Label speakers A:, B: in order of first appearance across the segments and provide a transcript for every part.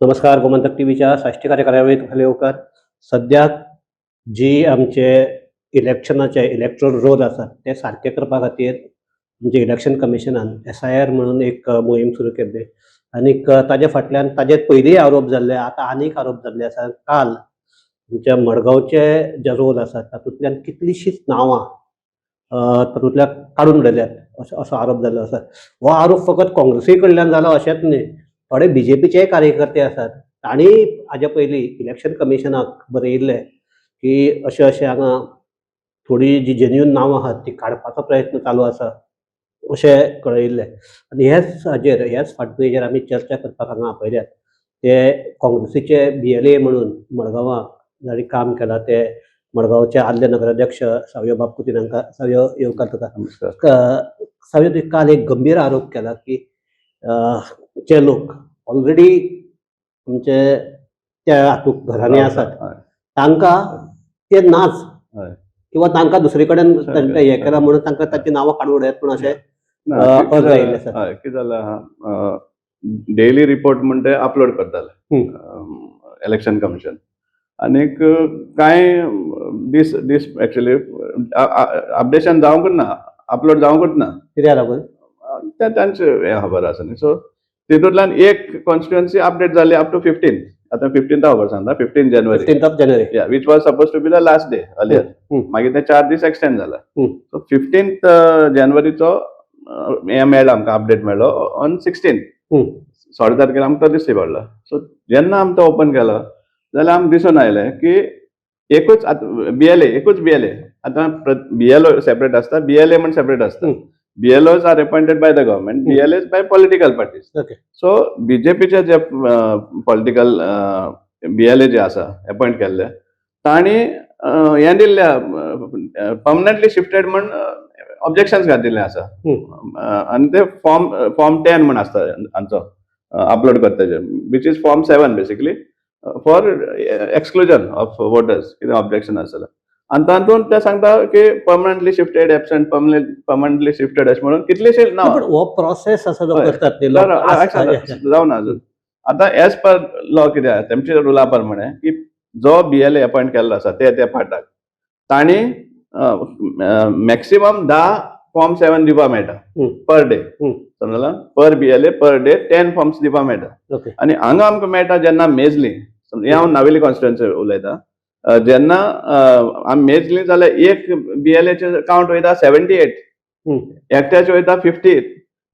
A: नमस्कार, गोमंतक टीव्हीच्या साश्टी कार्यकाळावेळी तुमकां येवकार. सद्याक जी आमचे इलेक्शनाचे इलेक्ट्रोल रोल आसात ते सारके करपा खातीर आमचे इलेक्शन कमिशनान एसआयआर म्हणून एक मोहीम सुरू केल्ली आनीक ताजे फाटल्यान ताजेर पयलींय आरोप जाल्ले, आतां आनीक आरोप जाल्ले आसा. काल आमच्या मडगांवचे जे रोल आसात तातूंतल्यान कितलींशींच नांवां तातूंतल्यान काडून उडयल्यात असो आरोप जाल्लो आसा. हो आरोप फकत काँग्रेसी कडल्यान जालो अशेंच न्ही, थोडे बीजेपीचेय कार्यकर्ते आसात, तांणी हाजे पयलीं इलेक्शन कमिशनाक बरयिल्लें की अशें अशें हांगा थोडी जी जेन्युन नांवां आहात ती काडपाचो प्रयत्न चालू आसा अशें कळयिल्लें. आनी ह्याच हाजेर, ह्याच फाटभुंयेचेर आमी चर्चा करपाक हांगा आपयल्यात ते काँग्रेसीचे बीएलए म्हणून मडगांवां जांणी काम केलां ते मडगांवचे आदले नगराध्यक्ष सावयो बाब कुतीन हांकां. सावयो, येवकार तुका.
B: नमस्कार.
A: सावयो, तुवें काल एक गंभीर आरोप केला की जे लोक ऑलरेडी तुमचे त्या हातूंत घरांनी आसात तांकां ते नाच किंवा तांकां दुसरे कडेन तांकां हें केलां म्हणून तांकां ताचीं नांवां काडून उडयात म्हूण अशें
B: ना,
A: अर्ज आयिल्ले आसात.
B: हय, कितें जालां आहा, डेली रिपोर्ट म्हण ते अपलोड करताले इलेक्शन कमिशन आनीक कांय दीस दीस एक्चुअली अपडेशन जावंकच ना, अपलोड जावंकच ना.
A: कित्याक लागून?
B: ते तांचे हें खबर आसा न्ही. सो तितूंतल्यान एक कॉन्स्टिट्युएन्सी अपडेट जाली अप टू 15. आतां 15 खबर सांगता, 15 जानेवारी.
A: 15th of January.
B: Yeah, which was supposed to be the last day earlier. मागीर ते 4 दीस एक्सटेंड जाला. सो 15 जानेवारीचो हें मेळ्ळो आमकां, अपडेट मेळ्ळो ऑन 16. 16 तारखेर आमकां तो दिश्टी पडलो. सो जेन्ना आमी तो ओपन केलो जाल्यार आमकां दिसून आयलें की एकूच आतां बीएलए, एकूच बीएलए. आतां बीएलओ सेपरेट आसता, बीएलए म्हण सेपरेट आसता. BLOs are appointed by the government, BLAs by political parties. So बीजेपीचे J political BLA जे आसा अपॉइंट केल्ले, तांणी हें दिल्लें, पर्मनंटली शिफ्टेड म्हण ऑब्जेक्शन्स घातिल्ले आसा. आनी ते फॉर्म फॉर्म 10 म्हण आसता हांचो अपलोड करता, which is form 7 basically for exclusion of voters, कितें ऑब्जेक्शन आसा. आनी तातूंत ते सांगता की permanently shifted, absent, permanently shifted अशें म्हणून कितलेशे नांव.
A: पण हो प्रोसेस आसा जो करतात न्ही लोक
B: जावना ना अजून. आतां एज पर लॉ कितें आहा, तेमच्या रुला प्रमाणे की जो बीएलए अपॉइंट केल्लो आसा ते त्या पार्टाक तांणी मॅक्सिमम 10 फॉर्म 7 दिवपा मेळटा पर डे. समजला? Per BLA per day 10 forms दिवपा मेळटा. आनी हांगा आमकां मेळटा जेन्ना मेजली, हें हांव नावेली कॉन्स्टिट्युएन्सी उलयता, जेन्ना आमी मेजली जाल्यार एक बीएलएचे कावंट वयता 78, एकट्याचे वयता 50.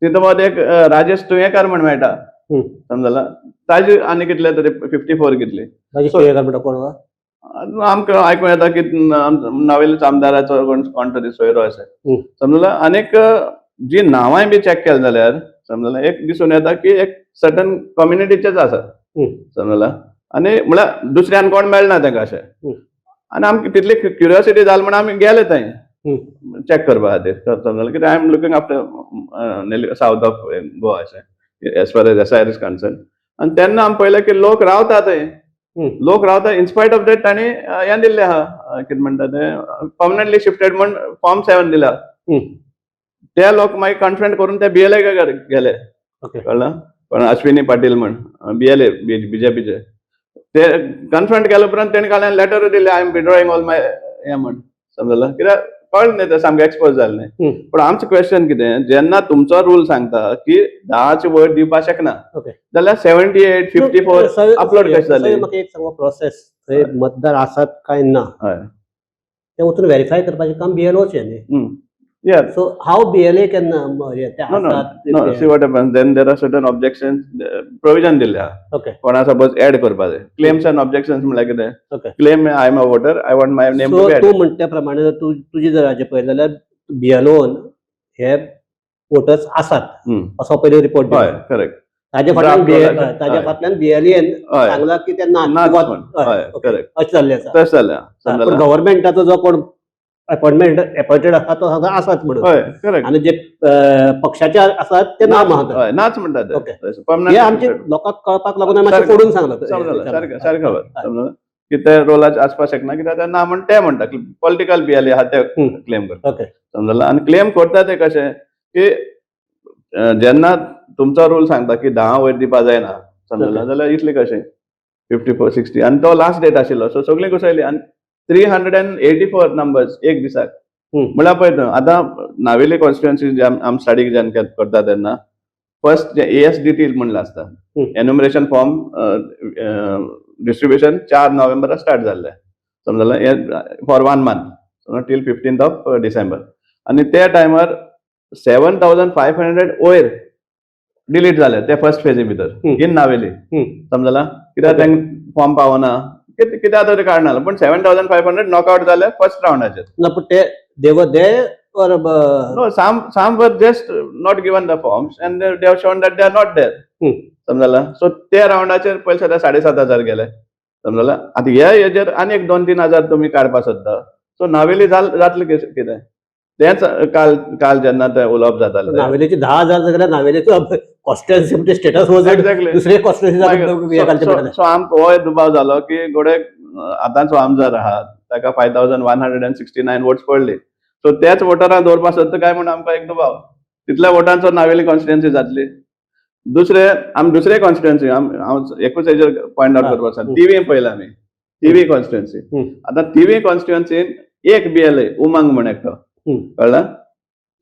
B: तितून मदें एक राजेश तुयेंकार म्हण मेळटा. समजला? ताजे आनी कितले तरी 54 कितले.
A: राजेश तुयेंकार म्हणटा कोण हो?
B: आमकां आयकूं येता की नावेलीच आमदाराचो कोण कोण तरी सोयरो अशें. समजला? आनीक जी नांवांय बी चॅक केली जाल्यार, समजला, एक दिसून येता की एक सर्टन कम्युनिटीचेच आसा. समजला? आनी म्हळ्यार दुसऱ्यान कोण मेळना तांकां अशें. आनी आमकां तितली क्युरियोसिटी जाली म्हण आमी गेले थंय चॅक करपा खातीर. समजलें? कित्याक I am looking after south of Goa अशें as far as SIR is concern. आनी तेन्ना आमी पळयलें की लोक रावता थंय. लोक रावता, इनस्पायट ऑफ that तांणी हें दिल्लें आहा, कितें म्हणटा तें, पर्मनंटली शिफ्टेड म्हण फॉर्म 7 दिला. ते लोक मागीर कन्फ्रंट करून ते बीएलए गेले. कळ्ळें? पण अश्विनी पाटील म्हण बीएलए बीजेपीचे, ते कन्फ्रंट केले उपरांत तेणी काडल्यान लेटर दिले, I am withdrawing all my हें म्हण. समजलं? कित्याक कळ्ळें न्ही, ते सामकें एक्सपोज जालें न्ही. पूण आमचें क्वेश्चन कितें, जेन्ना तुमचो रूल सांगता की 10चे वयर दिवपाक शकना जाल्यार 78, 54 अपलोड कशें जाले?
A: म्हाका एक सांग, प्रोसेस थंय मतदार आसात काय ना ते वचून व्हेरीफाय करपाचें काम बीएलओचें न्ही? So how BLA can ते
B: No, no,
A: आसात
B: no, see what happens, then there are certain objections, provision दिल्ले आहा. कोणा सपोज ऍड करपा जाय, क्लेम्स अँड ऑब्जेक्शन्स म्हणल्यार कितें? Claim, I am a voter, I want my name to
A: so
B: be
A: तूं म्हणटा त्या प्रमाणे जर तूं तुजी जर हाजें पळयलें जाल्यार बीएलओन हे वोटर्स आसात असो पयलीं रिपोर्ट
B: हय
A: दिलो.
B: करेक्ट.
A: ताजे फाटल्यान
B: Draft
A: ताजे फाटल्यान बीएलएन सांगला की ते ना.
B: नाच म्हण. हय, करेक्ट.
A: अशें जाल्लें आसा.
B: तशें जालें.
A: पूण
B: समजलें?
A: गव्हर्मेंटाचो जो कोण अपॉइंटमेंट अपॉइंटेड आसा तो सांगता आसात म्हणून
B: हय करेक्ट
A: आनी जे पक्षाचे आसात ते ना म्हणतात.
B: हय, नाच म्हणटा ते. तशें, permanent
A: हे आमचे लोकांक कळपाक लागून आमी मातशें फोडून सांगलां.
B: समजलं? सारकें सारकें खबर. समजलं की ते रोलाचे आसपाक शकना कित्याक ते ना म्हण ते म्हणटा, पॉलिटिकल बीएलए आहा ते क्लेम करता. समजलं? आनी क्लेम करता ते कशें की जेन्ना तुमचो रूल सांगता की 10 वयर दिवपा जायना. समजला जाल्यार इतले कशें 54 60 आनी तो लास्ट डेट आशिल्लो, सो सगळीं घुसयली आनी 384 नंबर्स एक दिसाक. म्हळ्यार पळय तूं आतां नावेली कॉन्स्टिट्युएन्सी जे आम स्टडी जेन्ना करता तेन्ना फर्स्ट जे एएसडीटी म्हणलें आसता, एन्युमरेशन फॉर्म डिस्ट्रिब्युशन 4 नोव्हेंबरा स्टार्ट जाल्लें, समजलें, for one month till 15th of December. आनी त्या टायमार 7500 वयर डिलीट जाले ते फर्स्ट फेजी भितर इन नावेली. समजला, कित्याक तांकां फॉर्म पावना, कित्याक तरी कारण आसलें, पूण 7500 नॉकआउट जाले फर्स्ट रावंडाचेर.
A: ना, पूण ते they were there or
B: No, some were just not given the forms and they have shown that they are not there. समजला, सो त्या रावंडाचेर पयशे सद्या 7500 गेले, समजला. आतां ह्या हेजेर आनी एक 2-3 हजार तुमी काडपा सोदता, सो नावेली जातलें कितें? तेंच काल काल जेन्ना तें उलोवप जातालें.
A: नावेलीचे 10,000 जाल्यार नावेलीचो कॉन्स्टिट्युएन्सी म्हणजे स्टेटस वॉज
B: एक्झॅक्टली.
A: दुसरे कॉन्स्टिट्युएन्सी घालचे पडले.
B: सो आम होय दुबाव जालो की घोडे आतांचो आमदार आहा ताका 5169 votes पडली, सो त्याच वोटरां दवरपा सोदता काय म्हूण आमकां एक दुबाव. तितल्या वोटांचो नावेली कॉन्स्टिट्युएन्सी जातली. दुसरे आम दुसरे कॉन्स्टिट्युएन्सी हांव एकूच हेजेर पॉयंट आउट करपाक सोदता. थिवी पळयला आमी, थिवी कॉन्स्टिट्युएन्सी. आतां थिवी कॉन्स्टिट्युएन्सीन एक बीएलए उमंग म्हण एकटो, कळ्ळा,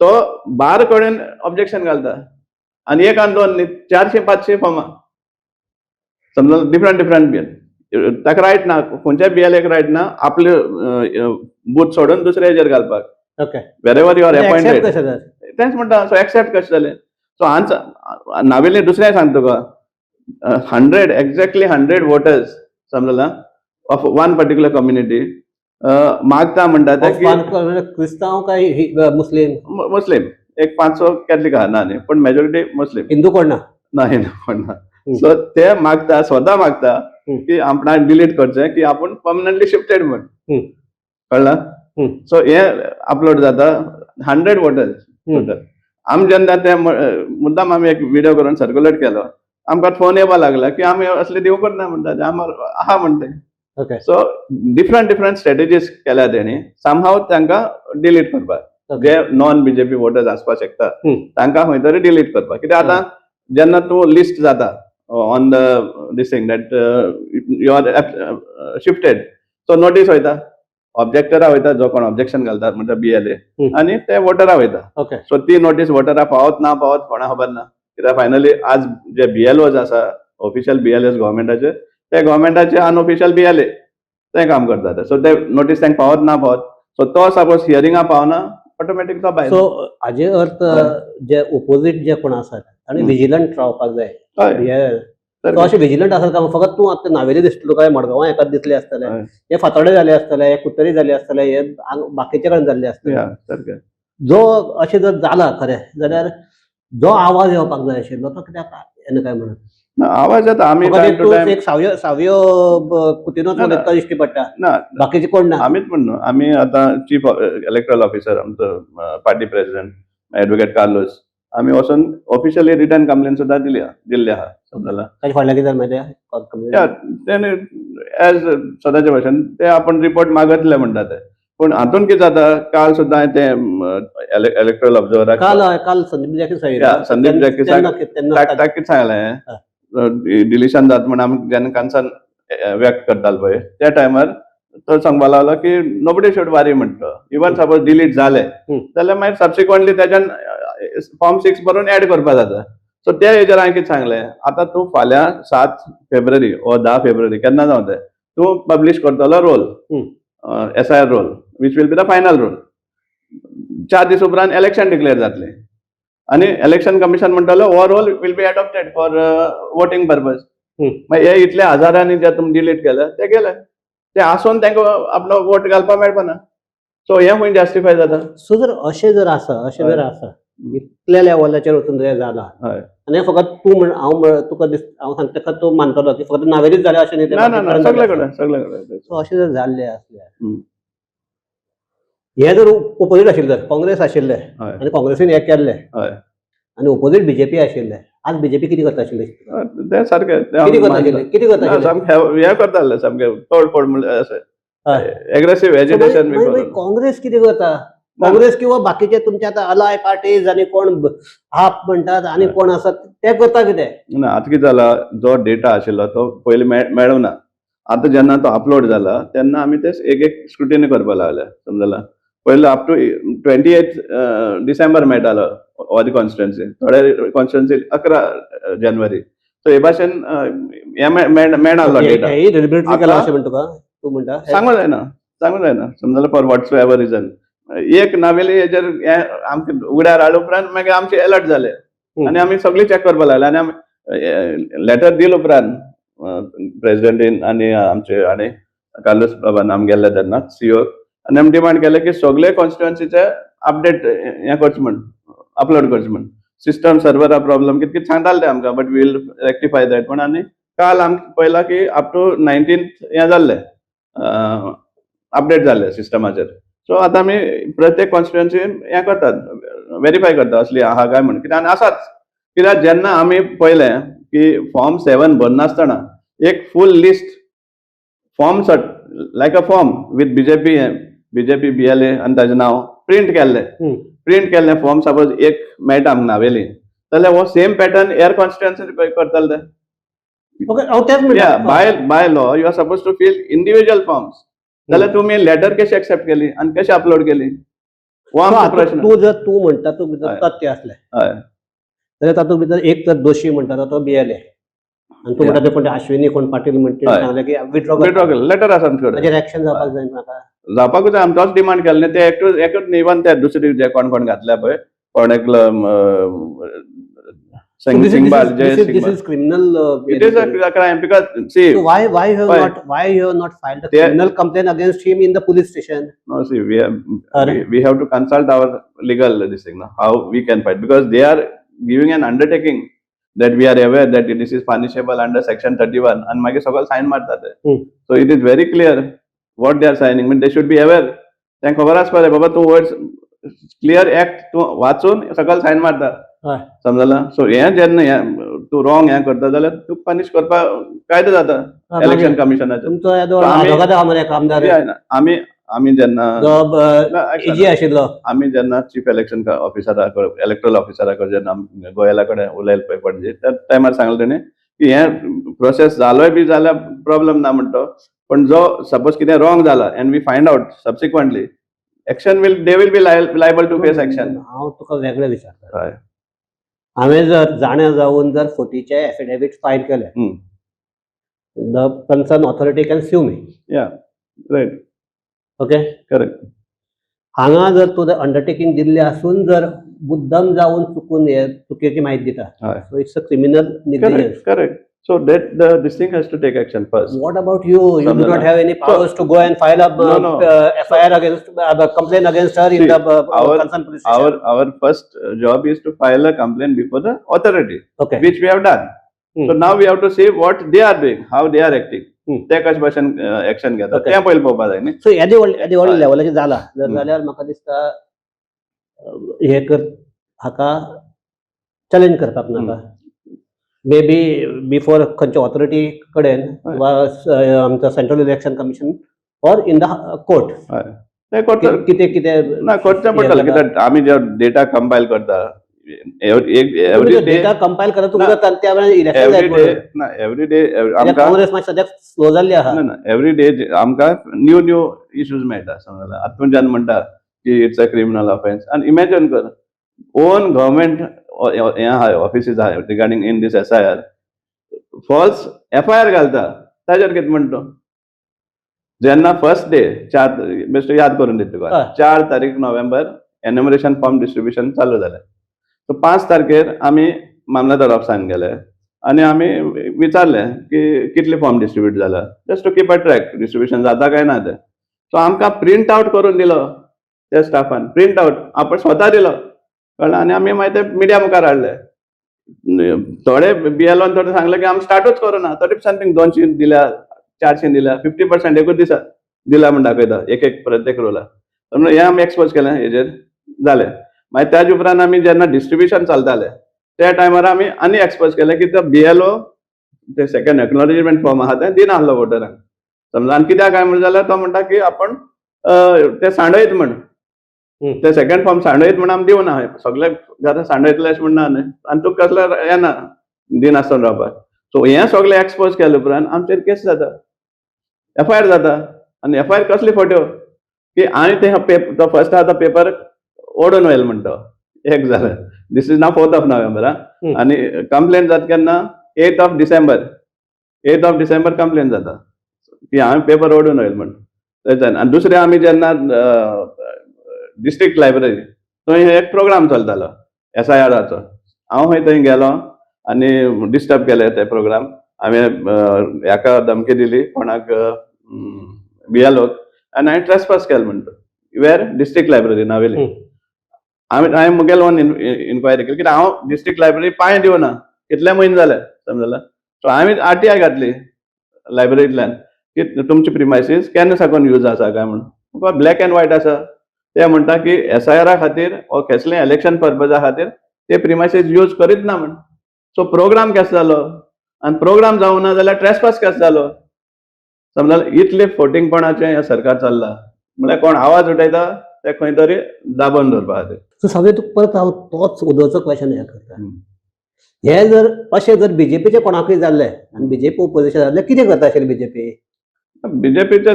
B: तो बार कडेन ऑब्जेक्शन घालता आनी एक आनी दोन न्ही, 400-500 फॉर्मां, समजा डिफरंट डिफरंट बीएल. ताका रायट ना, खंयच्याय बीएलएक रायट ना आपले बूथ सोडून दुसऱ्या हेजेर घालपाक. Wherever you are appointed.
A: कशें जालें?
B: तेंच म्हणटा, सो एक्सेप्ट कशें जालें? सो हांच नावेली दुसरें सांगता तुका, 100, एक्झॅक्टली 100 वोटर्स, समजला, ऑफ वन पर्टिक्युलर कम्युनिटी मागता म्हणटा ते की
A: क्रिस्तांव काय मुस्लिम?
B: मुस्लिम एक 500, कॅथलीक आहा, ना न्ही, पण मेजॉरिटी मुस्लिम.
A: हिंदू कोण ना?
B: ना, हिंदू कोण ना. सो ते मागता, स्वता मागता की आपणाक डिलीट करचें की आपूण परमनंटली शिफ्टेड म्हण. कळ्ळा? सो हे अपलोड जाता 100 वोटर्स. आमी जेन्ना ते मुद्दाम आमी एक व्हिडिओ करून सर्क्युलेट केलो, आमकां फोन येवपा लागला की आमी असले दिवंकच ना म्हणटा ते, आमी आहा म्हणटे. सो डिफरंट डिफरंट स्ट्रेटेजीज केल्या तेणी समहाव तांकां डिलीट करपाक. जे नॉन बीजेपी वोटर्स आसपाक शकता तांकां खंय तरी डिलीट करपाक. कित्याक आतां जेन्ना तूं लिस्ट जाता on the this thing that you are shifted, so notice वयता, ऑब्जेक्टरा वयता, जो कोण ऑब्जेक्शन घालता म्हणटा बीएलए, आनी ते वोटरा वयता. सो ती नोटीस वोटरा पावत ना पावत कोणा खबर ना, कित्याक फायनली आज जे बीएलओज आसा, ऑफिशियल बीएलएस गव्हर्मेंटाचे, ते गव्हर्मेंटाचे अनऑफिशियल बीएलए ते काम करतात. सो ते नोटीस तांकां पावत ना पावत, सो तो सपोज हियरिंगा पावना, ऑटोमॅटीक तो भायर.
A: सो हाजे अर्थ जे ओपोजीट जे कोण आसात ताणी विजिलंट रावपाक जाय. हे तो अशें विजिलंट आसत काय फकत तूं आतां नावेली दिसतलो काय मडगांवां एकाच दिसले आसतले, हे फातोडे जाले आसतले, हे कुत्तरी जाले आसतले, हे बाकीचे कडेन जाल्ले आसतले.
B: सारकें.
A: जो अशें जर जाला खरें जाल्यार जो आवाज येवपाक जाय आशिल्लो तो कित्याक येना काय म्हणून?
B: ना, आवाज येता आमी
A: फकत
B: टायम
A: एक
B: टू
A: तूं
B: टायम.
A: एक सावयो सावयो कुतिनोच
B: ना, ना.
A: उलयता दिश्टी पडटा.
B: ना.
A: बाकीचे कोण ना.
B: आमीच म्हण न्हू, आमी आतां चीफ इलेक्टरल ऑफिसर, आमचो पार्टी प्रेसिडेंट एडवोकेट कार्लोस, आमी वचून ऑफिशियली रिटर्न कंप्लेन सुद्दां दिल्या दिल्ली आहा, समजला.
A: ताचे फाटल्यान कितें जालें मागीर तें?
B: या, तेणे एज सदांचे भशेन ते आपण रिपोर्ट मागतले म्हणटा ते, पूण हातून कितें जाता, काल सुद्दां हांवें ते इलेक्टरल ऑब्जर्वराक
A: काल काल संदीप जॅकी
B: या, संदीप जॅकी
A: तेन्ना
B: ताकीत सांगलें डिलिशन जाता म्हण. आमी जेन्ना कन्सर्न व्यक्त करताले पळय त्या टायमार तो सांगपा लागलो की नोबडी should वरी म्हणटा, इवन सपोज डिलीट जाले जाल्यार मागीर सबसिक्वंटली त्याच्यान फॉर्म 6 बरोवन एड करपा जाता. सो त्या हेजेर हांवें कितें सांगलें, आतां तूं फाल्यां 7 फेब्रुवारी वो 10 फेब्रुवारी केन्ना जावं तें तूं पब्लीश करतलो roll, SIR roll, which will be the final roll. 4 दीस उपरांत इलेक्शन डिक्लेअर जातलें आनी इलेक्शन कमिशन म्हणटलो हो roll will be adopted for voting purpose. मागीर हे इतले हजारांनी जे तुमी डिलीट केले ते गेले, ते आसून तांकां आपलो वोट घालपाक मेळपाना, सो हें खंय जस्टिफाय जाता?
A: सो जर अशें जर आसा, अशें जर आसा, इतल्या लेवलाचेर वचून हें जालां आनी फकत तूं म्हण हांव म्हण तुका दिस हांव सांगता ताका तूं मानतलो की फकत नावेलीच जालें अशें न्ही तें
B: ना ना ना
A: बाकी
B: सगळे
A: कडेन
B: कडेन, सगळे कडेन.
A: सो अशें जर जाल्लें आसल्यार हे जर ओपोजीट आशिल्ले, जर काँग्रेस आशिल्ले आनी काँग्रेसीन हें केल्लें आनी ओपोजीट बीजेपी आशिल्ले, आज बीजेपी कितें करता आशिल्ली?
B: ते सारकें ते हांव
A: कितें करता
B: मानता.
A: आशिल्ले? कितें करता
B: ना,
A: आशिल्ले?
B: सामकें हें करताले, सामकें तोडफोड म्हणल्यार अशें एग्रेसीव एजिटेशन बी करून.
A: काँग्रेस कितें करता? काँग्रेस किंवा बाकीचे तुमचे आता अलाय पार्टीज आणि कोण आप म्हणटात आणि कोण आसात ते करता कितें?
B: ना, आतां कितें जाला, जो डेटा आशिल्लो तो पयलीं मेळना. आतां जेन्ना तो अपलोड जाला तेन्ना आमी ते एक एक स्क्रुटिनी करपाक लागले, समजला? पयलो अप टू 28 डिसेंबर मेळटालो ऑल कॉन्स्टिट्युएन्सी, थोडे कॉन्स्टिट्युएन्सी 11 जानेवारी. सो हे भाशेन हें मेळनासलो डेटा.
A: हेय डेलिबरेटली केला
B: आता-
A: अशें म्हणटा तुका, तूं म्हणटा?
B: सांगू जायना, सांगू जायना, समजलें? फॉर वॉट्स एवर रिजन एक नावेली हेजेर हें आमकां उगड्यार हाडल्या उपरांत मागीर आमचे अलर्ट जाले आनी आमी सगळी चॅक करपाक लागले. आनी आमी लेटर दिल उपरांत प्रेसिडेंटीन आनी आमचे आनी कार्लूस बाबान आम गेल्ले तेन्ना सीओ आनी आमी डिमांड केलें की सगळे कॉन्स्टिट्युएन्सीचे अपडेट हें करचें म्हण, अपलोड करचें म्हण. सिस्टम सर्वरा प्रॉब्लम कितें कितें सांगताले ते आमकां, but we'll rectify that म्हण. आनी काल आमकां पळयलां की अप टू 19th हें जाल्लें, अपडेट जाल्लें सिस्टमाचेर. सो आतां आमी प्रत्येक कॉन्स्टिट्युएन्सी हें करतात, वेरीफाय करता असली आहा काय म्हण. कित्याक आनी आसाच, कित्याक जेन्ना आमी पळयलें की फॉर्म 7 भरनासतना एक full list form sort like a form with BJP BJP BLA आनी ताजें नांव प्रिंट केल्लें. प्रिंट केल्लें फॉर्म सपोज एक मेळटा आमकां नावेली जाल्यार हो सेम पॅटर्न हेर कॉन्स्टिट्युएन्सी करतले ते.
A: ओके, हांव तेच म्हणटा.
B: By by law you are supposed to fill individual forms, जाल्यार तुमी लेटर कशी एक्सेप्ट केली आनी कशी अपलोड केली, हो
A: सो
B: आमचो
A: आतां
B: प्रश्न.
A: तूं जर तूं म्हणटा, तूं भितर तथ्य आसलें जाल्यार तातूंत भितर एक तर दोशी म्हणटा तो बीएलए आनी तूं म्हणटा ते कोण ते अश्विनी कोण पाटील म्हणटा, सांगलें की विथड्रॉ.
B: विथड्रॉ केलें, लेटर आसा आमचे कडेन.
A: ताजेर एक्शन जावपाक जाय म्हाका.
B: जावपाकूच जाय, आमी तोच डिमांड केलो न्ही. ते एकटूच एकूच न्ही, इवन ते दुसरे जे कोण कोण घातल्या पळय, कोण एकलो सिंगबाल, जय
A: this
B: Singbal.
A: Is criminal.
B: It is a crime because, see,
A: Why you have
B: Why?
A: not, why you have not filed a criminal complaint against him in the police station?
B: No, see, we have
A: Arre.
B: we have to consult our legal this thing, no, how we can fight, because they are giving an undertaking that we are aware that this is punishable under section 31 and मागीर सगळं sign मारतात ते. So it is very clear what they are signing. Mean they should be aware. तांकां खबर आसपा जाय, बाबा तूं वर्ड्स क्लियर एक्ट तूं वाचून सकयल सायन मारता. समजला? सो हें जेन्ना हें तूं रॉंग हें करता जाल्यार तुका पनिश करपाक कायदो जाता इलेक्शन कमिशनाचो.
A: तुमचो येदो आदोगाद आहा मरे कामदार.
B: आमी आमी जेन्ना
A: जो
B: ना, ऐक
A: इजी आशिल्लो.
B: आमी जेन्ना चीफ इलेक्शन ऑफिसरा कडेन, इलेक्ट्रल ऑफिसरा कडेन जेन्ना आमी गोयला कडेन उलयले पळय पणजे, त्या टायमार सांगलें तेणी की हें प्रोसेस जालोय बी जाल्यार प्रॉब्लम ना म्हणटा, पण जो सपोज कितें रॉंग जाला and we find out subsequently, action will they will be liable to face action.
A: हांव तुका वेगळें विचारता.
B: हय.
A: हांवें जर जाणा जावन जर फटीचे एफिडेवीट फायल केले, the concern authority can sue me.
B: Yeah, right.
A: Okay.
B: Correct.
A: हांगा जर तुवें अंडरटेकींग दिल्लें आसून जर मुद्दम जावन चुकून हे चुकीची म्हायती दिता, so it's a criminal negligence.
B: Correct, correct. So that the this thing has to take action first.
A: What about you? You do
B: समजलं.
A: not have any powers to go and file a
B: No.
A: FIR against, complaint against her in
B: See,
A: the concerned police station.
B: Our first job is to file a complaint before the authority, which we have done. So now we have to see what they are doing, how they are acting. ते कशे भाशेन action घेतात तें पयलीं पळोवपा जाय न्ही.
A: So येदे व्हडले, येदे व्हडले लेवलाचेर जाला जर जाल्यार म्हाका दिसता हे कर हाका चॅलेंज करपाक नाका. मे बी बिफोर खंयच्या ऑथॉरिटी कडेन वा आमचो Central Election Commission or in the court.
B: हय, तें करता.
A: कितें कितें
B: ना, करचें पडटलें, कित्याक आमी जे डेटा कंपायल करता एक एवरी डे.
A: डेटा कंपायल करत तुमकां त्या वेळार इलेक्शन.
B: एवरी डे ना, एवरी डे आमकां
A: काँग्रेस मातशें सद्याक स्लो जाल्ली आहा.
B: ना ना, एवरी डे आमकां न्यू न्यू इश्यूज मेळटा, समजला? आतां तूं जेन्ना म्हणटा की it's a criminal offence, आनी इमॅजन कर, ओन गव्हर्मेंट हें आहा, ऑफिसीस आहा regarding in this SIR, false FIR घालता, ताजेर कितें म्हणटा? जेन्ना फर्स्ट डे 4, बेश्टे याद करून दिता तुका, 4 तारीख नोव्हेंबर एन्युमरेशन फॉर्म डिस्ट्रिब्युशन चालू जालें. सो 5 तारखेर आमी मामलेदार ऑफिसान गेले आनी आमी विचारलें की कितले फॉर्म डिस्ट्रिब्यूट जाला, just to keep a track distribution जाता काय ना तें. सो आमकां प्रिंट आवट करून दिलो त्या स्टाफान, प्रिंट आवट आपण स्वता दिलो, कळ्ळें? आनी आमी मागीर ते मिडिया मुखार हाडले. थोडे बीएलओन थोडे सांगलें की आमी स्टार्टूच करूं ना, तरी समथींग 200 दिल्या, 400 दिल्या, 50% एकूच दिसा दिल्या म्हण दाखयता एक एक प्रत्येक रोला. म्हणून हें आमी एक्सपोज केलें हेजेर जालें. मागीर त्याच उपरांत आमी जेन्ना डिस्ट्रिब्युशन चलतालें त्या टायमार आमी आनी एक्सपोज केलें की तो बीएलओ ते सेकंड एक्नॉलेजमेंट फॉर्म आहा तें दिनासलो वोटरांक, समजा. आनी कित्याक काय म्हणलें जाल्यार तो म्हणटा की आपण ते सांडयत म्हण. ते सेकंड फॉर्म सांडयत म्हण आमी दिवना, सगळे घरा सांडयतले अशें म्हणना न्हय, आनी तुका कसलो येना दिनासतना रावपाक. सो हें सगळें एक्सपोज केले उपरांत आमचेर केस जाता, एफआयआर जाता. आनी एफआयआर कसली फोट्यो की आनी ते तो फर्स्ट आहा तो पेपर ओडून व्हेल म्हणटा. एक जालें, this is now 4th of November. आनी कंप्लेन जाता केन्ना? 8th of December. 8th of December complain जाता की हांवें पेपर ओडून व्हेल म्हण. तेच्यान आनी दुसरें, आमी जेन्ना डिस्ट्रिक्ट लायब्ररी थंय एक प्रोग्राम चलतालो एसआयआराचो, हांव खंय थंय गेलो आनी डिस्टर्ब केले ते प्रोग्राम. हांवें हेका धमकी दिली कोणाक, बिएलओक, आनी हांवें ट्रेसपास केलें म्हणटा वेर डिस्ट्रिक्ट लायब्ररी नावेली. हांवें मुगेल ओन इन्क्वायरी केली, कित्याक हांव डिस्ट्रिक्ट लायब्ररी पांय दिवना कितले म्हयने जाले, समजला. सो हांवें आरटीआय घातली लायब्ररींतल्यान की तुमची प्रिमायसीस केन्ना साकून यूज आसा काय म्हणून. ब्लॅक अँड व्हायट आसा. ते म्हणटा की एसआयआरा खातीर वो कसले इलेक्शन पर्पजा खातीर ते प्रिमायसीस यूज करीत ना म्हण. सो प्रोग्राम केसो जालो? आनी प्रोग्राम जावना जाल्यार ट्रेसपास केसो जालो? समजलें? इतले फोटिंगपणाचें हें सरकार चल्लां, म्हळ्यार कोण आवाज उठयता ते खंय तरी दाबोवन दवरपा खातीर.
A: सो सगळे तुका परत हांव तोच उदोचो क्वेश्चन हें करता. हे जर अशें जर बीजेपीचे कोणाकूय जाल्ले आनी बीजेपी ओपोजिशन जाल्ले, कितें करता आशिल्ली बीजेपी?
B: बीजेपीचे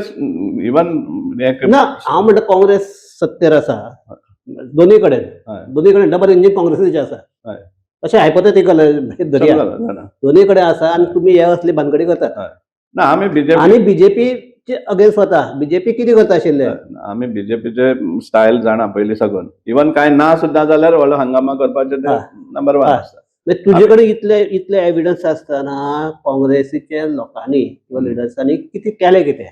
B: इवन
A: ना, हांव म्हणटा काँग्रेस सत्तेर आसा दोन्ही कडेन. दोन्ही कडेन डबल इंजीन काँग्रेसीचे आसा. अशें हायपोथेटिकल धरया. दोन्ही कडेन आसा आनी तुमी हे असली भानगडी करतात.
B: ना, आमी बीजेपी
A: आनी बीजेपीचे अगेन्स्ट वता, बीजेपी कितें करता आशिल्ले?
B: आमी बीजेपीचे स्टायल जाणा पयलीं साकून. इवन कांय ना सुद्दां जाल्यार व्हडलो हंगामा करपाचे ते नंबर वन आसता.
A: म्हणजे तुजे कडेन इतले इतले एविडन्स आसतना काँग्रेसीच्या लोकांनी किंवा लिडर्सांनी कितें केलें कितें?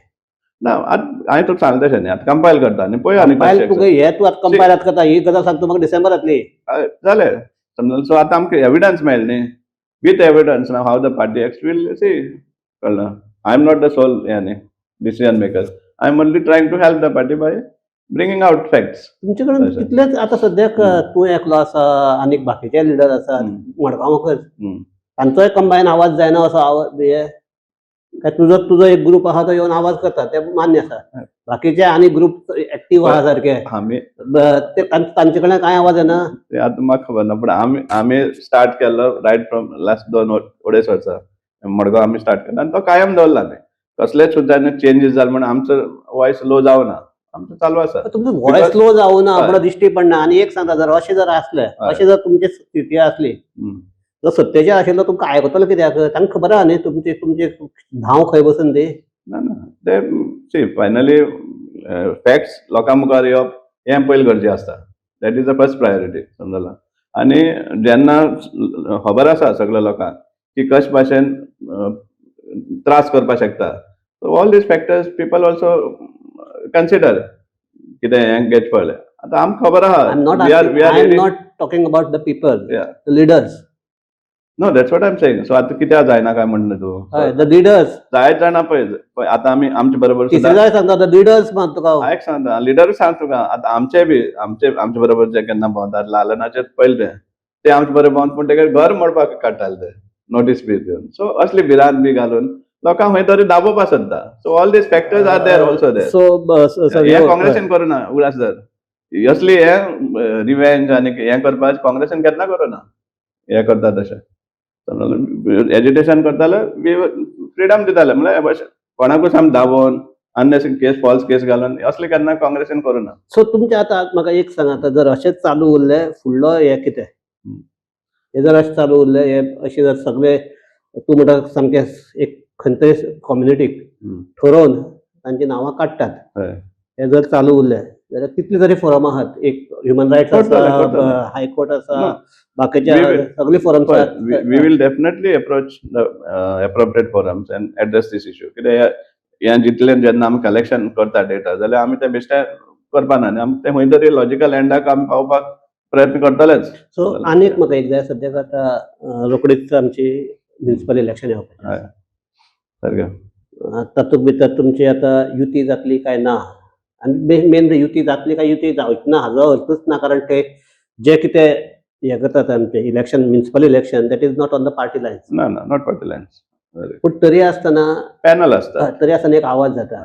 B: ना, आतां हांवें तुका सांगलें तशें न्ही, आतां कंपायल करता न्ही पळय आनी
A: कंपायल
B: कशें.
A: तुका हे तूं आतां कंपायल आतां करता, ही गजाल सांगता म्हाका डिसेंबरांतली.
B: जालें, समजलें. सो आतां आमकां एविडन्स मेळ्ळें न्ही, with evidence now how the party acts we'll see, कळ्ळें. I am not the sole हें न्ही decision maker. I am only trying to help the party by bringing out facts.
A: तुमचे कडेन
B: अशें.
A: कितलेच आतां सद्याक तूं एकलो आसा आनी बाकीचे लिडर आसात मडगांवाकच, तांचोय कंबायन आवाज जायना असो आवाज हे काय तुजो एक ग्रुप आहा तो येवन आवाज करता ते मान्य आसा, बाकीचे आनी ग्रुप एक्टीव आहा सारके
B: आमी
A: ते तांचे कडल्यान कांय आवाज येना?
B: ते आतां म्हाका खबर ना, पूण आमी स्टार्ट केल्लो रायट फ्रॉम लास्ट दोन अडेच वर्सां मडगांव आमी स्टार्ट केलो आनी तो कायम दवरला. आमी कसलेच सुद्दां चेंजीस जाले म्हणून आमचो वॉयस लो जावना, आमचो चालू आसा.
A: तुमचो वॉयस लो जावना म्हणून दिश्टी पडना. आनी एक सांगता, जर अशें जर आसलें, अशें जर तुमची स्थिती आसली, जर सत्तेचेर आशिल्लो तुमकां आयकतलो कित्याक? तांकां खबर आहा न्ही तुमची धांव खंय बसून ती.
B: ना ना, ते सी, फायनली फॅक्ट्स लोकां मुखार येवप हें पयलीं गरजें आसता. That is the first priority, समजला. आनी जेन्ना खबर आसा सगळ्या लोकांक की कशे भाशेन त्रास करपाक शकता, so all these factors people also consider कितें हें घेवचें पडलें. आतां आमकां खबर आहा.
A: I am not
B: we are we are
A: I am not talking about the people, the leaders.
B: No, that's what I am saying. So आतां कित्याक जायना काय म्हणटा तूं?
A: हय, the leaders.
B: जायत जाणा पळय पळय, आतां आमी आमचे बरोबर सुद्दां
A: तिसरे सांगता, the leaders मान तुका हांव.
B: एक सांगता, लिडरूच सांग तुका. आतां आमचे बी आमचे आमचे बरोबर जे केन्ना भोंवतात, लालनाचेर पयले ते आमचे बरोबर भोंवत, पूण तेगेर घर मोडपाक काडटाले ते नोटीस बी दिवन. सो असली भिरांत बी घालून लोकांक खंय तरी दाबोवपाक सोदता. So all these factors are there also there.
A: So
B: हे काँग्रेसीन करूना, उगडास धर. असली हे रिवेंज आनी हें करपाक काँग्रेसीन केन्ना करूना. हे करता तशें एजिटेशन करताले, फ्रिडम दिताले, म्हणल्यार कोणाकूच आमी दाबोवन अननेसेसरी केस, फॉल्स केस घालून असले केन्ना काँग्रेसीन करूना.
A: सो तुमचे आतां म्हाका एक सांग, आतां जर अशेंच चालू उरलें, फुडलो हे कितें? हे जर अशें चालू उरलें, हे अशें जर सगळे तूं म्हणटा सामकें एक खंय तरी कम्युनिटीक ठरोवन तांची नांवां काडटात, हे जर चालू उरलें जाल्यार कितली तरी फोरमां आहात, एक ह्युमन रायट्स
B: करतले,
A: आसा,
B: करतले.
A: हायकोर्ट आसा,
B: ना.
A: बाकीचे सगळे forums.
B: We will definitely approach the appropriate forums and address this issue. कित्याक हें जितलें जेन्ना आमी कलेक्शन करता डेटा, जाल्यार आमी तें बेश्टें करपा ना न्ही, आमी तें खंय तरी लॉजिकल एंडाक आमी पावपाक प्रयत्न करतलेच.
A: सो आनीक म्हाका एक जाय, सद्याक आतां रोखडीच आमची म्युनिसिपल इलेक्शन येवपाचें.
B: सारकें.
A: तातूंत भितर तुमची आतां युती जातली काय ना, आनी मेन युती जातली काय युती जावची ना हाजो अर्थूच ना, कारण ते जे कितें हें करतात आमचे election, municipal election, that is not on the party lines.
B: ना ना, not party lines.
A: पूण तरी आसतना
B: पॅनल आसता.
A: तरी आसतना एक आवाज जाता.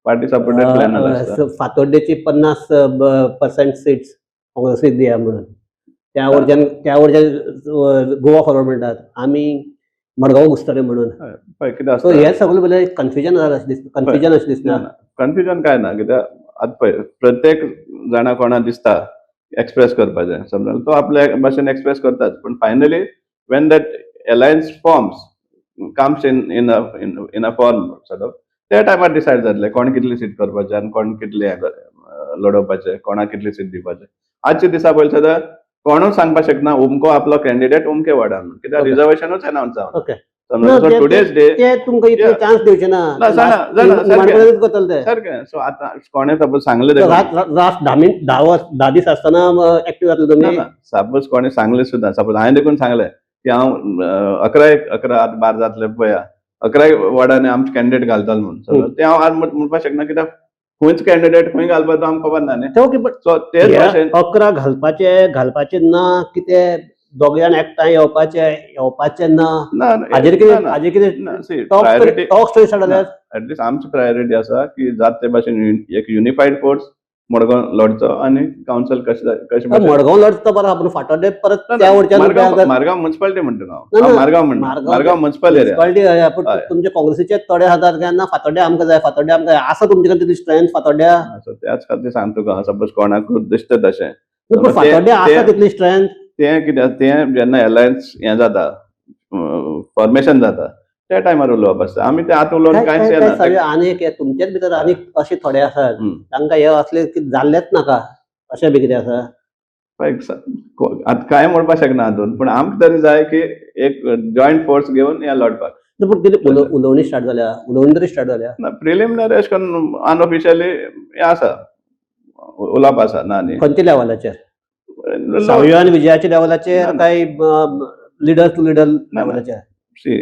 B: पार्टी सपोर्टेड प्लॅनल आसता.
A: फातोड्डेची 50% सीट्स काँग्रेसीक दिया म्हणून, त्या वरच्यान गोवा फॉरवर्ड म्हणटात आमी मडगांव घुसतले म्हणून.
B: पळय कितें
A: सो
B: आसता,
A: हे सगळें पळय कन्फ्युजन जालां अशें दिसता, कन्फ्युजन अशें दिसना?
B: कन्फ्युजन काय ना. कित्याक आतां पळय, प्रत्येक जाणा कोणा दिसता एक्सप्रेस करपाचें, समज तो आपल्या भाशेन एक्सप्रेस करताच, पूण finally when that alliance forms comes in a form sort of, त्या टायमार डिसायड जातलें कोण कितली सीट करपाचें आनी कोण कितले हें लडोवपाचें, कोणाक कितली सीट दिवपाचें. आजच्या दिसा पळयलें जाल्यार कोणूच सांगपाक शकना उमको आपलो कॅन्डिडेट उमके वॉर्डान, कित्याक रिजर्वेशनूच अनाउन्स जावन
A: ना,
B: सो टुडेज डे
A: ते तुमकां इतले चान्स दिवचे ना.
B: ना, जाणा, जाणा, सारकें.
A: निमाणेकडेनच करतले ते.
B: सारकें. सो आतां कोणें सपोज सांगलें तेका,
A: लास्ट 10 दीस आसतना एक्टीव जातले तुमी?
B: सपोज कोणें सांगलें सुद्दां, सपोज हांवें देखून सांगलें की हांव 11 11 आतां 12 जातले पळया, 11 वॉर्डांनी आमचे कॅन्डिडेट घालतालो म्हणून. समज ते हांव आज म्हणपाक शकना, कित्याक खंयच कॅन्डिडेट खंय घालपाचो आमकां खबर ना न्ही.
A: ते ओके, बट
B: सो तेच भाशेन
A: 11 घालपाचे घालपाचे ना, कितें दोग जाण एकठांय येवपाचे येवपाचे ना?
B: ना.
A: हाजेर कितें, हाजेर कितें
B: ना, सी
A: talk
B: priority
A: talk story start जाल्यार?
B: एटलिस्ट आमची प्रायोरिटी आसा की जात ते भाशेन एक युनिफायड फोर्स मडगांव लढचो आनी कावन्सिल कशें कशें भाशेन
A: मडगांव लढता बरो, आपण फातोड्डे परत त्या वरच्यान
B: मडगांव, मारगांव म्युन्सिपालिटी म्हणटा
A: ना,
B: हांव.
A: ना.
B: मारगांव म्हणटा.
A: Margao.
B: Margao municipal area.
A: Municipality पूण तुमचे काँग्रेसीचे थोडे आसात काय ना, फातोड्डे आमकां जाय, फातोड्डे आमकां जाय, आसा तुमचे कडेन तितली स्ट्रेंथ फातोड्ड्या?
B: सो त्याच खातीर सांगता तुका, सपोज कोणाक दिसता तशें
A: पूण फातोड्डे आसा तितली स्ट्रेंथ?
B: तें कितें, तें जेन्ना एलायन्स हें जाता, फॉर्मेशन जाता, त्या टायमार उलोवप आसता. आमी ते आतां उलोवन कांयच येना.
A: सगळे आनी एक हे तुमचेच भितर आनीक अशे थोडे आसात, तांकां हे असले की जाल्लेच नाका, अशें बी कितें आसा?
B: पळय, आतां कांय म्हणपाक शकना हातून, पूण आमकां तरी जाय की एक जॉयंट फोर्स घेवन हें लढपाक.
A: ना, पूण कितें उलोवणी स्टार्ट जाल्या? उलोवणी तरी स्टार्ट जाल्या?
B: ना, प्रिलिमिनरी अशें करून अनऑफिशियली हें आसा, उलोवप आसा ना न्ही.
A: खंयच्या लेवलाचेर? सावयो आनी विजयाच्या लेवलाचेर
B: ना, ना.
A: काय लिडर टू लिडर लेवलाचेर?
B: See,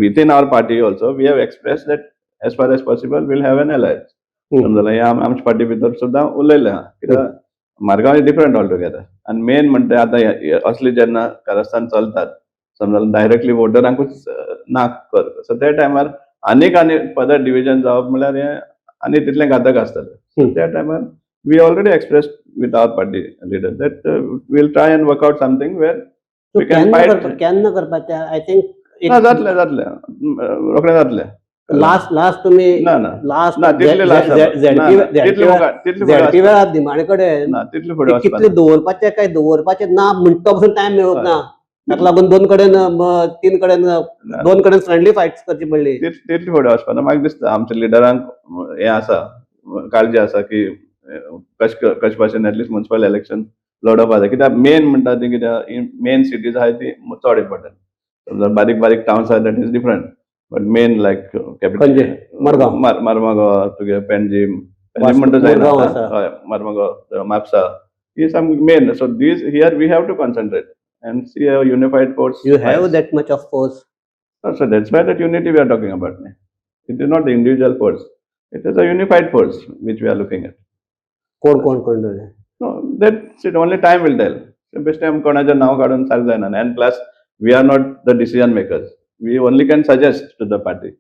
B: within our party also, we have expressed that as far as possible, we'll have an alliance. समजलं? हे आमच्या पार्टी भितर सुद्दां उलयलें आहा, कित्याक Margao is different all together. आनी मेन म्हणटा आतां हे असली जेन्ना कारस्थान चलतात, समजलं, डायरेक्टली वोटरांकूच ना कर, सो त्या टायमार आनीक आनी फर्दर डिविजन जावप म्हणल्यार हें आनी तितलें घातक आसतलें. त्या टायमार we already express with our party leader that we'll try and work out something where we can
A: केन्ना
B: fight.
A: केन्ना करपाचें? I think
B: ना, जातलें जातलें, रोखडें जातलें.
A: लास्ट लास्ट तुमी
B: ना ना
A: लास्ट
B: ना, तितले लास्ट
A: झेडपी
B: तितले मुखार, तितले फुडें
A: झेडपी वेळार निमाणे कडेन
B: ना, तितले फुडें
A: कितले
B: वचपाक
A: दवरपाचे काय दवरपाचे ना म्हणटा पसून टायम मेळूंक ना. ताका लागून दोन कडेन तीन कडेन, दोन कडेन फ्रेंडली फायट्स करची पडली.
B: तितले फुडें वचपाक ना. म्हाका दिसता आमच्या लिडरांक हें आसा, काळजी आसा की कशें कशे भाशेन एटलिस्ट म्युन्सिपल इलेक्शन लडोवपा जाय, कित्याक मेन म्हणटा ती कित्याक मेन सिटीज आहाय ती चड इम्पॉर्टंट. समजा बारीक बारीक टावन्स आहाय, that is different, but main like capital
A: खंयचे? मडगांव?
B: मारमागांव, तुगे पेंजीम, पेंजीम म्हणटा जायना.
A: मुरगांव आसा.
B: हय, मारमागांव, म्हापसा ही सामकी main. So these here we have to concentrate and see a unified force.
A: You have that much of force?
B: So that's why that unity we are talking about. It is not the individual force. It is a unified force which we are looking at.
A: कोण कोण कोण?
B: No, that's it. Only time will tell. Best time कोणाचें नांव काडून सारकें जायना. And plus, we are not the decision makers. We only can suggest to the party.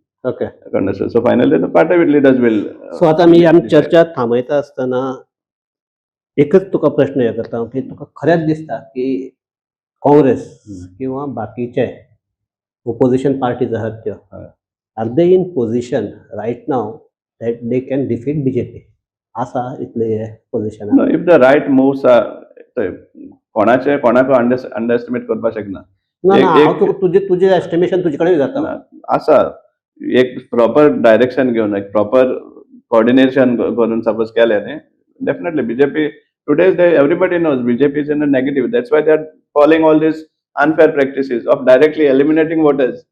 B: Understood? So finally, the party leaders will.
A: So आता मी आमी
B: decide.
A: चर्चा थांबयता आसतना एकच तुका प्रश्न हे करता की तुका खरेंच दिसता की काँग्रेस किंवा बाकीचे ओपोजिशन पार्टीज आहात त्यो, are they in position right now that they can defeat BJP? आसा इतले हे position?
B: No, if the right moves are, कोणाचे कोणाक अंडरएस्टिमेट करपाक शकना.
A: ना ना, हांव तुका तुजे तुजे एस्टिमेशन तुजे कडेन जाता.
B: आसा, एक प्रॉपर डायरेक्शन घेवन, एक प्रॉपर कॉर्डिनेशन करून सपोज केलें न्ही, definitely BJP today's day, everybody knows BJP is in a negative. That's why they are following all these unfair practices of directly eliminating voters,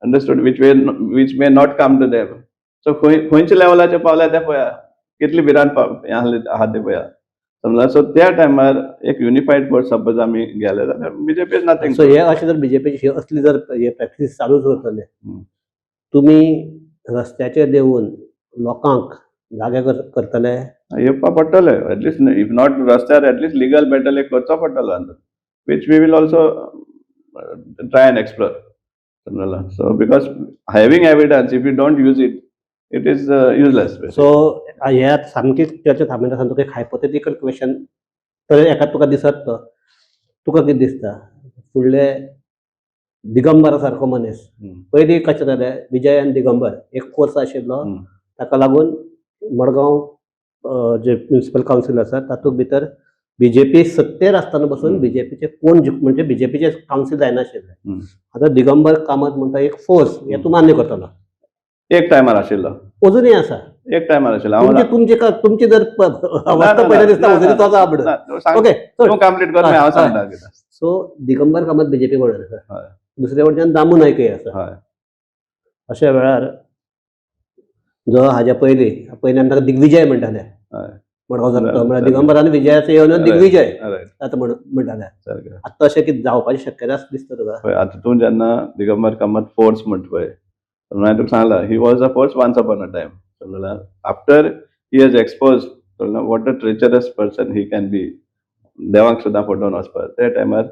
B: understood, which may not come to them. So खंय खंयच्या लेवलाचेर पावल्या ते पळया, कितली भिरांत हें आहा ते पळया, समजा. सो त्या टायमार एक युनिफायड फोर्स सपोज आमी गेले जाल्यार बीजेपी is nothing.
A: सो हे अशें जर बीजेपीची असली जर हे प्रॅक्टीस चालूच उरतले, तुमी रस्त्याचेर देंवून लोकांक जागे करतले?
B: येवपा पडटलें, एटलिस्ट if not रस्त्यार, एटलिस्ट लिगल बॅटल एक करचो पडटलो, which we will also try and explore, समजला? So because having evidence, if you don't use it it is useless.
A: So हे आतां सामकी चर्चा थांबयता आसतना तुका एक हायपोथेटिकल क्वेश्चन तर एका तुका दिसत तो तुका कितें दिसता, फुडले दिगंबरा सारको मनीस पयलीं कशें जालें, विजय आनी दिगंबर एक फोर्स आशिल्लो, ताका लागून मडगांव जे म्युनिसिपल कावन्सील आसा तातूंत भितर बीजेपी सत्तेर आसतना बसून बीजेपीचे कोण म्हणजे बीजेपीचे कावन्सील जायनाशिल्ले. आतां दिगंबर कामत म्हणटा एक फोर्स, हे तूं मान्य करतलो?
B: एक टायमार आशिल्लो.
A: अजुनूय आसा.
B: एक टायमार आशिल्लो हांव.
A: तुमची तुमची जर अवस्था पळयल्यार दिसता अजुनूय तोच आहा म्हणून. ओके.
B: तूं कंप्लीट कर, हांव सांगता कितें.
A: सो दिगंबर कामत बीजेपी बरोबर आसा, दुसरे वटेन दामू नायकय आसा. अशा वेळार जो हाज्या पयलीं पयलीं आमी ताका दिग्विजय म्हणटाले, मडगांव सारको म्हळ्यार दिगंबर आनी विजयाचो येवन दिग्विजय आतां म्हणटाले. आतां अशें कितें जावपाची शक्यता आसा दिसता तुका?
B: पळय, आतां तूं जेन्ना दिगंबर कामत फोर्स म्हणटा पळय, हांवें तुका सांगलां, he was a force once upon a time, समजला? After he has expose what a treacherous person he can be, देवाक सुद्दां फटोवन वचपाक, त्या टायमार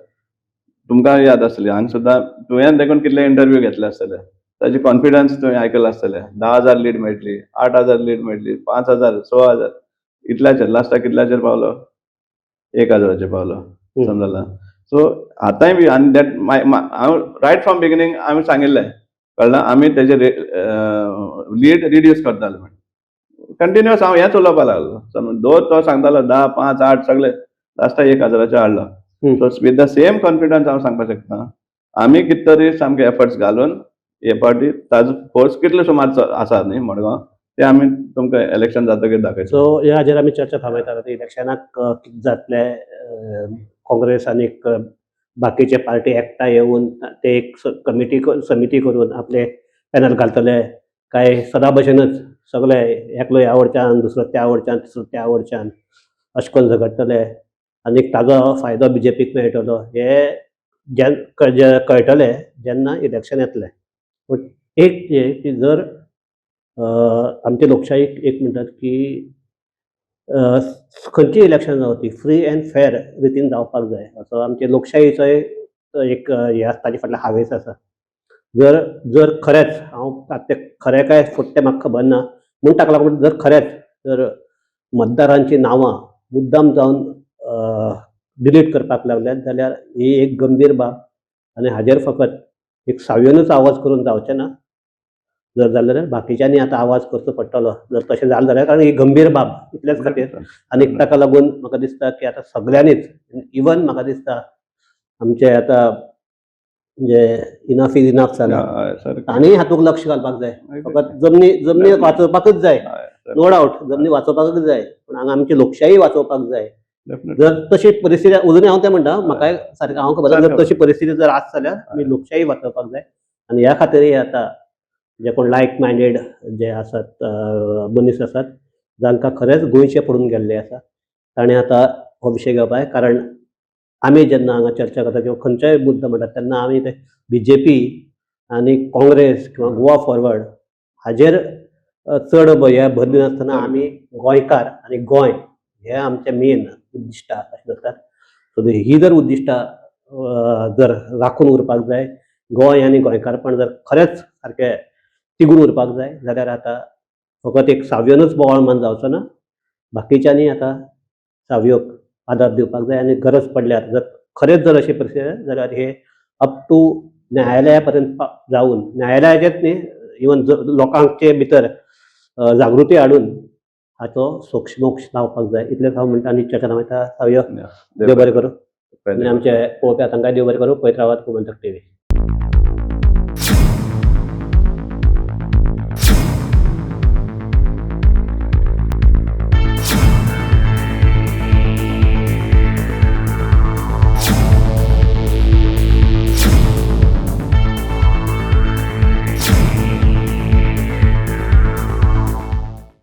B: तुमकां याद आसतली, हांगा सुद्दां तुवें देखून कितले इंटरव्यू घेतले आसतले, ताजी कॉन्फिडन्स तुवें आयकलां आसतलें, 10,000 लीड मेळटली, 8,000 लीड मेळटली, 5,000, 6,000, इतल्याचेर लास्टाक कितल्याचेर पावलो? 1,000चेर पावलो, समजला? सो आतांय बी आनी that हांव रायट फ्रॉम बिगिनींग हांवें सांगिल्लें, कळ्ळें, आमी तेजे लीड रिड्यूस करताले म्हण कंटिन्युअस हांव हेंच उलोवपाक लागलो. समज दो तो सांगतालो 10, 5, 8, सगळे लास्टाक 1,000चेर हाडलो. So with the same confidence हांव सांगपाक शकता, आमी कितें तरी सामके एफर्ट्स घालून हे पावटी ताजो फोर्स कितलो सुमार आसा न्ही मडगांव, ते आमी तुमकां इलेक्शन जातकीर दाखयतले.
A: सो ह्या हाजेर आमी चर्चा थांबयतात. आतां इलेक्शनाक कितें जातलें, काँग्रेस आनीक बाकीचे पार्टी एकठांय येवन ते एक कमिटी समिती करून आपले पॅनल घालतले काय सदां भशेनच सगळे एकलो ह्या वटच्यान, दुसरो त्या वटच्यान, तिसरो त्या वटच्यान अशें करून झगडटले आनी ताजो फायदो बीजेपीक मेळटलो, हे कळटलें जेन्ना इलेक्शन येतलें. पूण एक हें की जर आमचे लोकशाहीक एक म्हणटात की खंयची इलेक्शन जावं ती फ्री अँड फेर रितीन जावपाक जाय, असो आमचे लोकशाहीचोय एक हें आसा, ताजे फाटल्यान हावेस आसा. जर जर खरेंच, हांव आतां तें खरें काय फट तें म्हाका खबर ना म्हूण ताका लागून, जर खरेंच जर मतदारांची नांवां मुद्दाम जावन डिलीट करपाक लागल्यात जाल्यार ही एक गंभीर बाब आनी हाजेर फकत एक सावयोनूच आवाज करून जावचें ना. जर जालें जाल्यार बाकीच्यांनी आतां आवाज करचो पडटलो जर तशें जालें जाल्यार, कारण ही गंभीर बाब इतलेच खातीर. आनी ताका लागून म्हाका दिसता की आतां सगळ्यांनीच, इवन म्हाका दिसता आमचे आतां जे इनफ is enough जाला, तांणी हातूंत लक्ष घालपाक जाय. फकत जमनी जमनी वाचोवपाकच जाय, नो डावट जमनी वाचोवपाकच जाय, पूण हांगा आमची लोकशाही वाचोवपाक जाय. जर तशी परिस्थिती अजूनय हांव तें म्हणटा, म्हाकाय सारकें हांव खबर आसा, जर तशी परिस्थिती जर आसत जाल्यार आमी लोकशाही वाचोवपाक जाय. आनी ह्या खातीरय आतां जे कोण लायक मायंडेड जे आसात मनीस आसात, जांकां खरेंच गोंयचें पडून गेल्लें आसा, ताणें आतां हो विशय घेवपाक जाय. कारण आमी जेन्ना हांगा चर्चा करता किंवा खंयचोय मुद्दो म्हणटात तेन्ना आमी ते बीजेपी आनी काँग्रेस किंवा गोवा फॉरवर्ड हाजेर चड हे भर दिनासतना आमी गोंयकार आनी गोंय हे आमचें मेन उद्दिश्ट अशें धरतात. सो ही जर उद्दिश्टां जर राखून उरपाक जाय, गोंय आनी गोंयकारपण जर खरेंच सारकें तिगून उरपाक जाय जाल्यार आतां फकत एक सावयोनूच बोवाळ मान जावचो ना, बाकीच्यांनी आतां सावयोक आदार दिवपाक जाय. आनी गरज पडल्यार जर खरेंच जर अशी परिस्थिती जाली जाल्यार हे अप टू न्यायालया पर्यंत जावन, न्यायालयाचेच न्ही, इवन लोकांचे भितर जागृती हाडून हाचो सोक्षमोक्ष लावपाक जाय. इतलेंच हांव म्हणटा आनी चर्चा थांबयता. सावयो, देव बरें करूं. आनी आमचे पळोवप्या तांकां देव बरें करूं. पळयत रावात गोमंतक टीव्ही.